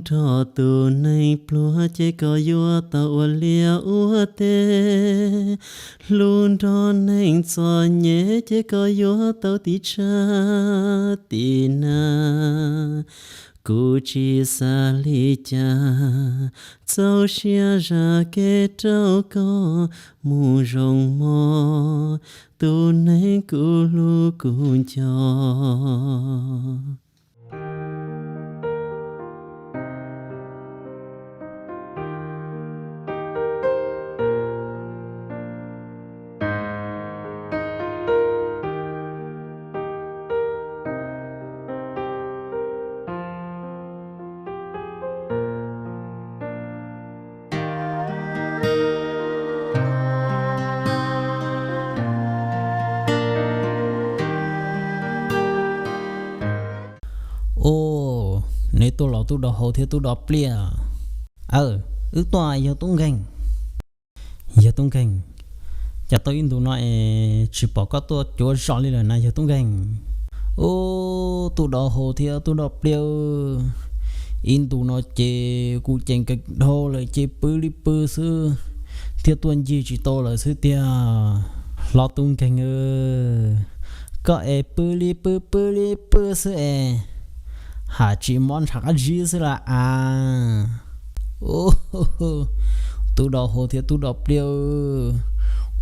Nrog tus neeg pluag ces koj yuav tau ua liaj ua teb, hlub nrog neeg txom nyem ces koj yuav tau tiv tshav tiv nag. Kuv tsis xav li cas, txaus siab zam kev rau koj mus zoo mog, tus neeg kuv hlub kuv nco. Ua, neb tuaj los tub dau hau thiab tub dau pliaj? Aw, wb tuaj yawg tub nkeeg. Yawg tub nkeeg, cas tau ib ntus no es tsis pom koj tuaj cuav zos li lawm na yawg tub nkeeg? Ub, tub dau hau thiab tub dau pliaj, ib ntus no ces kuv ces nkees dhau lawm ces pw li pw xwb thiab tuaj ncig tsis tau lawm xwb tiag. Hlob tub nkeeg, koj es pw li pw pw li pw xwb es, ham tsis mob ntshav qab zib xwb las as. Tub dau hau thiab tub dau pliaj,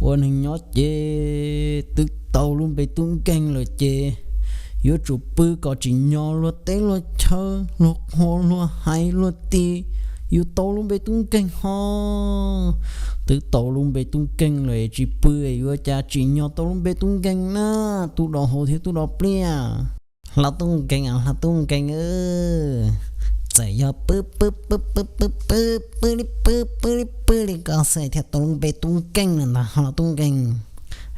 ua neeg nyob ces twb tau lub npe tub nkeeg lawm ces yuav tsum pw kom tsim nyog luag teb luag chaw, luag qhua luag hais luag ti, yuav tau lub npe tub nkeeg ho. Twb tau lub npe tub nkeeg lawm tsis pw yuav cas tsim nyog tau lub npe tub nkeeg na, tub dau hau thiab tub dau pliaj. Hlob tub nkeeg, hlob tub nkeeg, txawm yog pw pw pw pw pw pw pw li pw pw li pw li koj xwb thiaj tau lub npe tub nkeeg lawm ntag hlob tub nkeeg.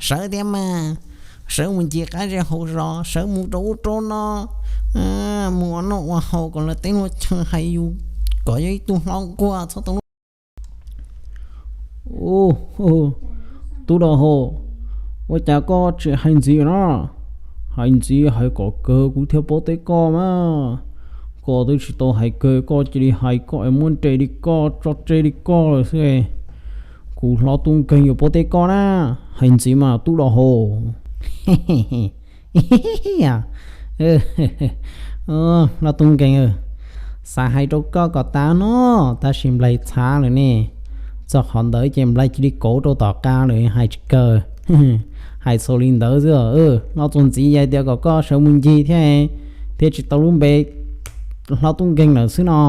Sawv thiab mas, sawv mus ncig qab zej hauv zos, sawv mus rau ub rau no, mus ua noj ua haus kom luag teb luag chaw hais yus kom yog ib tug hlob nkuaj txhob tau lub Tub dau hau, ua cas koj tsis hais ntxiv na? Hais ntxiv hais kom kawg kuv thiaj paub teb koj mas. Koj twb tsis tau hais kawg koj cia li hais koj es muab nres li koj tso tseg li koj lawm xwb. Kuv hlob tub nkeeg yuav paub teb koj na, hais ntxiv mas tub dau hau. Hlob tub nkeeg, xav hais rau koj kom tas no, tab sis nplaig txhav lawm ne. Txog qhov ntawd ces nplaig cia li kauv rau tom qab lawm hais tsis kawg. Hais txhua li ntawd xwb, los txog ntxiv yog tias kom koj sawv mus ncig thiab, thiab tsis tau lub npe hlob tub nkeeg lawm xwb no.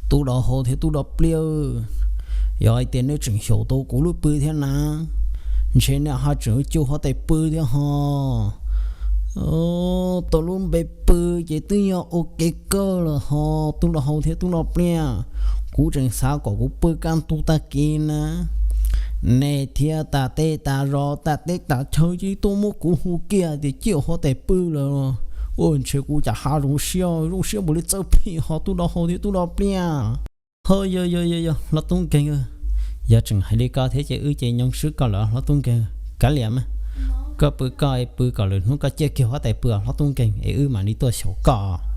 Tub dau hau thiab tub dau pliaj, yog hais tias nej tseem xyaum tau kuv lub pw thiab na, ntshe nej ho tseem cuaj huab tais pw thiab ho. Tau lub npe pw ces twb yog ua ke kawg lawm ho, tub dau hau thiab tub dau pliaj. Kuv tseem xav kom kuv pw kaj ntug tag kis na, nej thiab tas teb tas zos tas teb tas chaw cia li tuaj muab kuv hu kiag tias cuaj huab tais pw lawm. Ua ntshe kuv cas ha zoo siab, zoo siab npaum li txawj phim ho tub dau hau thiab tub dau pliaj. Ho yog yog yog yog hlob tub nkeeg, yog tseem hais li koj thiab ces wb ces nyoo swb koj lawm hlob tub nkeeg. Kav liam mas, koj pw koj es pw kom lwm hnub koj ciaj kiag huab tais pw hlob tub nkeeg es wb mam li tuaj xyaum koj.